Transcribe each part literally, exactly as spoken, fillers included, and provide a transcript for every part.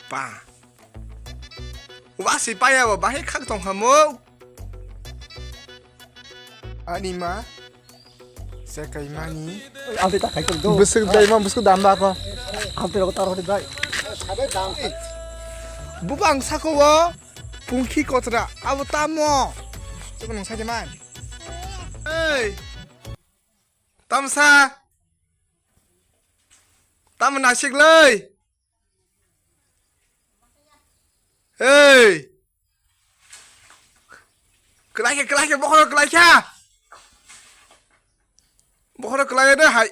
Pa. Wasi paya bo bahai khak tong hamo. Ani ma se kai mani. Ante ta khai tong do. Bwswk dai ma bwswk dam ba ko. Ante ro tar hori dai. Bubang sako wo pungki kotra abo tamo. Chukun nung sai man. Ei. Tamsa. Tamo nasik lei. Hey! Kwlai khe, kwlai khe, bokhoro kwlai khe! Bokhoro kwlai de hai.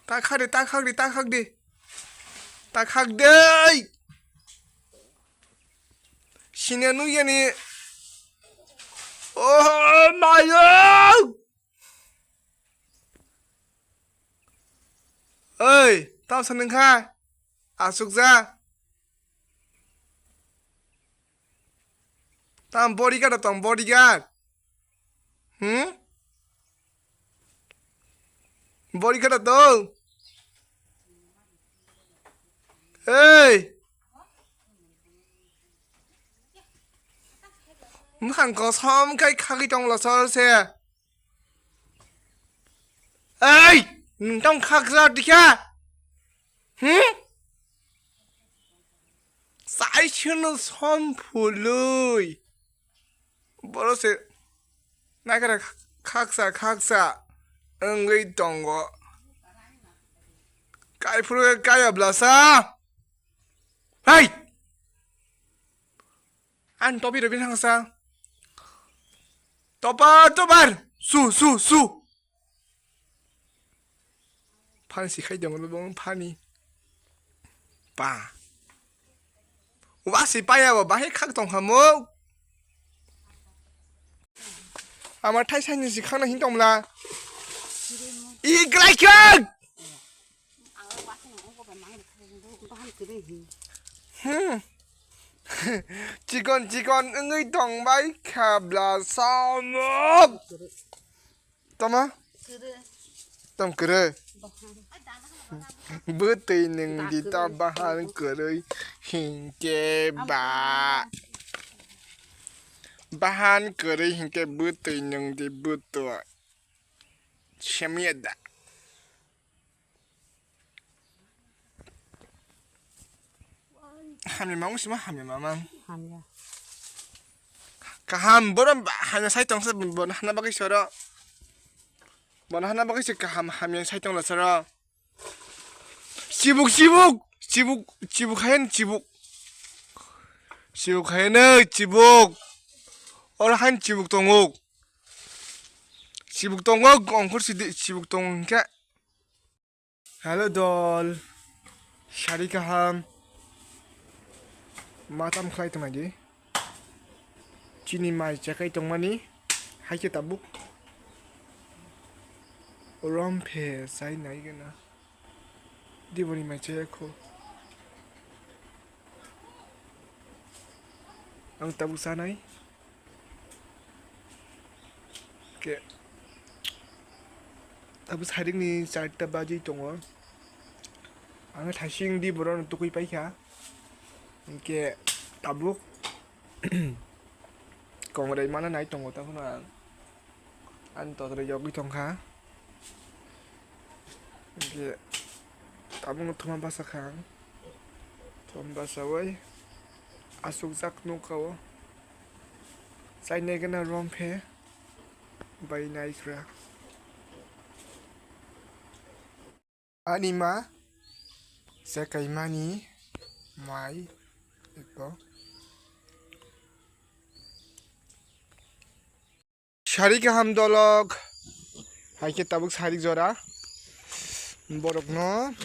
Ta khak di, ta khak di, ta khak di. Ta khak di! Sine nuyani. Oh, mayo! Oi, tamo sa nung kha? Asuk ja. Tam bodyguard tong bodyguard. Hmm? Bodyguard tong. Hey. Mwkhang kosom khai khagwi tong lo sor se. Ei, nwng tong khaksa dikha? Hmm? Sai sino som phului. Boro se naikara khaksa khaksa wngwi tongo. Kaiphuru kaya blasa. Hey! Ang topi robi thangsa. Topa, topar! Su, su, su! Phan si khai dong, bong phani. Pa. Wasi paya bo, bahai khak tong hamo. Ama thai sai ni si khang na hin tong la. I glai khang! Hmm. Chikon chikon wngwi tong bai kha bla samok. Tama? Tom kwrwi. Bwtwi nwng di ta bahan kwrwi hinkhe ba. Bahan kwrwi hinkhe bwtwi nwng di bwtwi. Semya da. Hamya mamung sima hamya mamang. Hamya. Kaham borom hamya sai tong sa bono hana bagwi soro. Bono hana bagwi se kaham hamya sai tong la soro. Chibuk chibuk chibuk chibuk hayan chibuk. Chibuk hayan chibuk. Oro han chibuk tongo. Chibuk tongo ongkhor sidi chibuk tongo hinkhe. Hello dol, sari kaham. Matam khlai tongmai di. Chini mai chakai tongmani, haikhe tabuk. Romphe sai nai gana. Diboni mai chaya kho. Ang tabuk sanai. Ke tabuk sairik ni charta bajwi tongo. Ang thaising di borok no tukui paikha. Ke tabuk kongrai mana nai tongo, tabuk ang. Ani totra yogwi tongkha. Hinkhe tabukno thuma basa kha ang. Thuma basawi aswkjak nukha o. Chainai gana romphe bai naikhwra. Ani ma se kaimani mai eko. Sari kaham dolok, haikhe tabuk sari jora. Borokno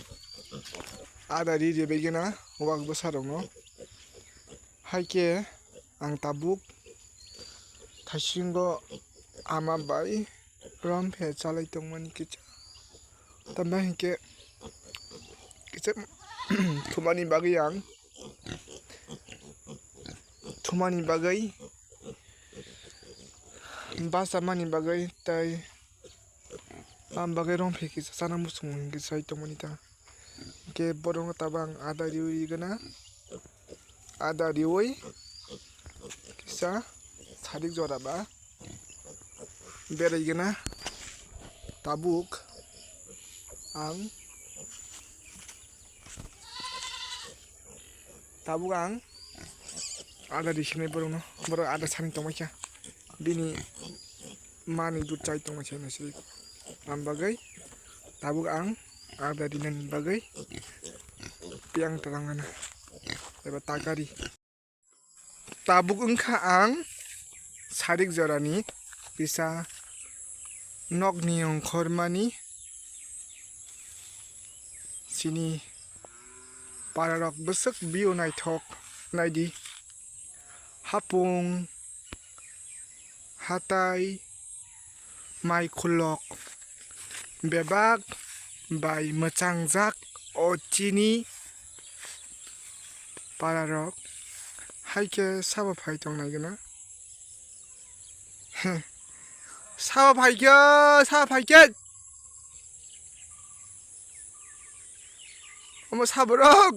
ada ri ri bai gana wak bwsa rokno. Haikhe ang tabuk thaisingo ama bai romphe chalai tongmani kisa. Tamo hinkhe kisa thumani bagwi ang, thumani bagwi, basa mani bagwi tei. Am bagwi romphe kisa chana muchungo hinkhe sai tongmani ta. Khe borokno tabuk ang ada riwi gana. Ada riwi kisa sadik jora ba berai gana. Tabuk ang, tabuk ang ada risinai borokno, borok ada sani tongmai kha. Bini mani dud chai tongmai kha hinwi se. Am bagwi tabuk ang ada rinani bagwi piyang twlang gana eba takari. Tabuk wngkha ang sarik jorani kisa nokni ongkhormani chini pararok bwswk view naithok naidi. Hapung, hatai, mai khulok bebak bai mwchangjak o chini pararok. Hai khe sabo phai tongnai gana. Sabo phai khe, sabo phai khe. Omo saborok.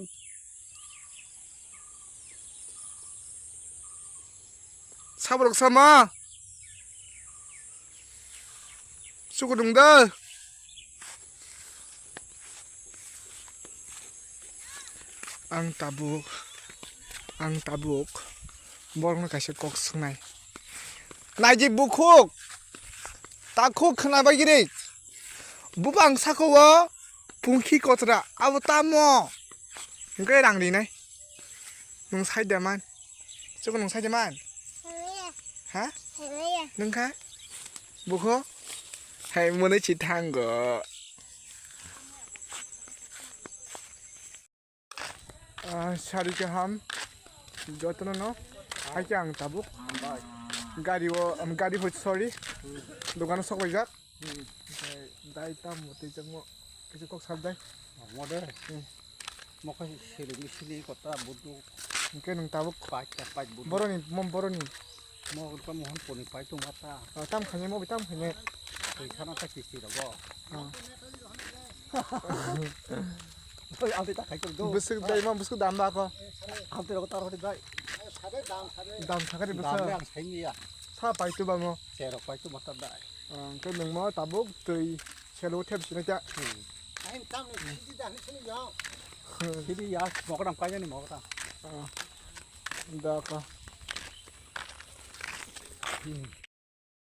Saborok sama. Suku dong da. Ang tabuk, ang tabuk borokno kaisa kok swngnai. Naidi bukhuk, takhuk khwna bai giri. Bupang saka o pungkhi kotra, abo tamo? Hwnkhe rang rinai. Nwng sai da man? Chukun nwng sai da man? Ha? Nwng kha? Bukho? Hai mwnwi si thango. Ah, sari kaham. Jotono no. Hai khe ang tabuk. Gari o, um, gari hoi, sorry. Dogano sok bai jak. Hmm. Oke, dai tam mo tei jang mo. Kisa kok sab dai. Mo de. Hmm. Mo kha sili mi sili kota budu. Oke, nwng tabuk. Pach ta pach budu. Boroni, mo boroni. Mo kha mohon poni pai tu mata. Ah, tam khanye mo, tam khanye. Poi sana ta kisti rogo. Ah. Oi, alti ta khai tu do. Bwswk dai, mo bwswk dam ba ko. Alti rogo tar hodi dai. Dam sakari bwswk. Dam le ang sai ni ya. Sa pai tu ba mo. Serok pai tu mata dai. Ah, hwnkhe nwng mo tabuk twi selo thep sinai ta. Hmm. Sidi ya, mokdam kaijani mokdam. Ah, da ka. Hmm.